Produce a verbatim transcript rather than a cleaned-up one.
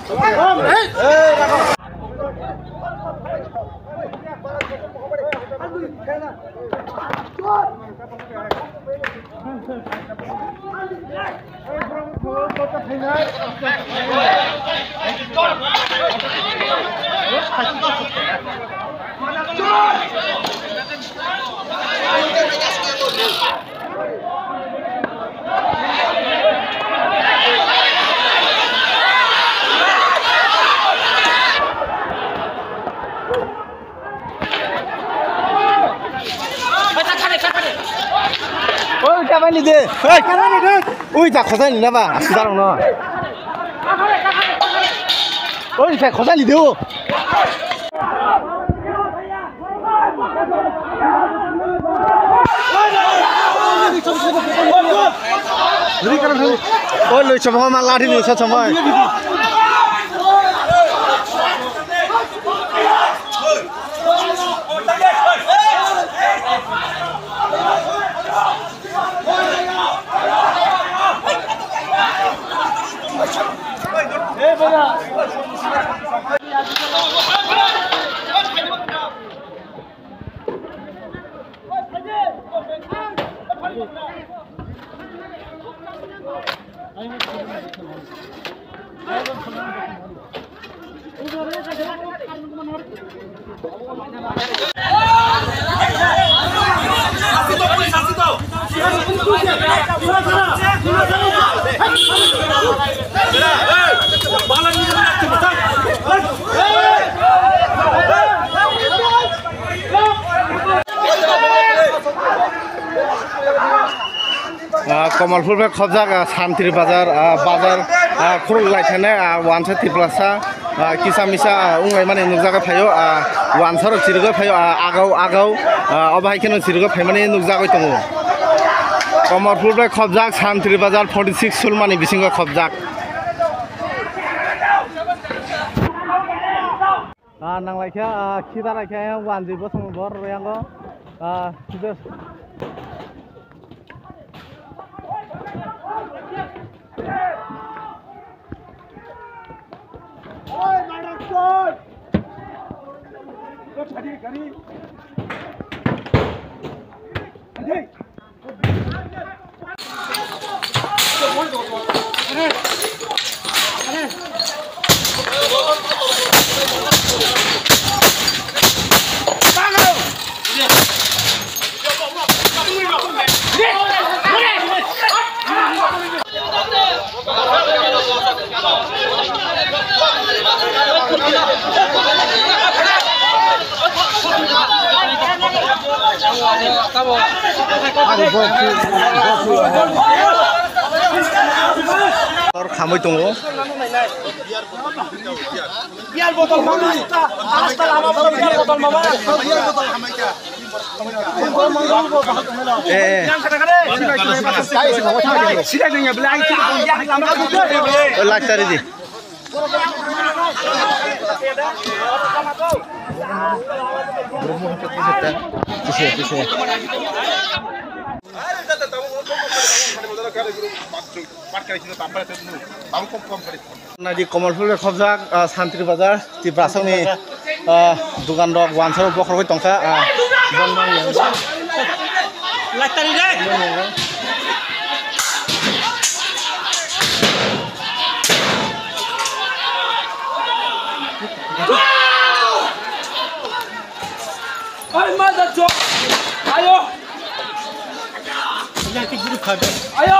Oi, ta bani de. Oi, ta khosai ni na ba? Asi darong no. Oi, ta khosai ni de o. Oi, lui chobong ma lari ni sa chobong. Ah, Kamalpur bai khobjak, ah, Santri Bazar, ah, bazar, ah, khuruk lai thane, ah, wansa Tiprasa, ah, kisa misa, ah, wnglaimani nukjagwi phaio, ah, wansarok chirigwi phaio, ah, agau, agau, ah, obo hai kheno chirigwi phaimani nukjagwi tongo. Kamalpur bai khobjak, Santri Bazar forty six sulmani bisingo khobjak. Ah, nanglaikha, ah, khita laikha, ayang wanjwi bosong bor royango. Ah, just. Oi, Madrasot! Hey! Tor khamwi tongo. Beer bottle mama, asta, asta lama bottle beer bottle mama. Eh, eh. Sida dengya bela ai tu ya lama. Lak tari di. Tise, tise. Nadi Kamalpur bai khobjak, ah, Santri Bazar, Tiprasongni, ah, dukan rok wansaro bokhorogwi tongkha, ah, Ai, mother joke. Ayo. Ayo.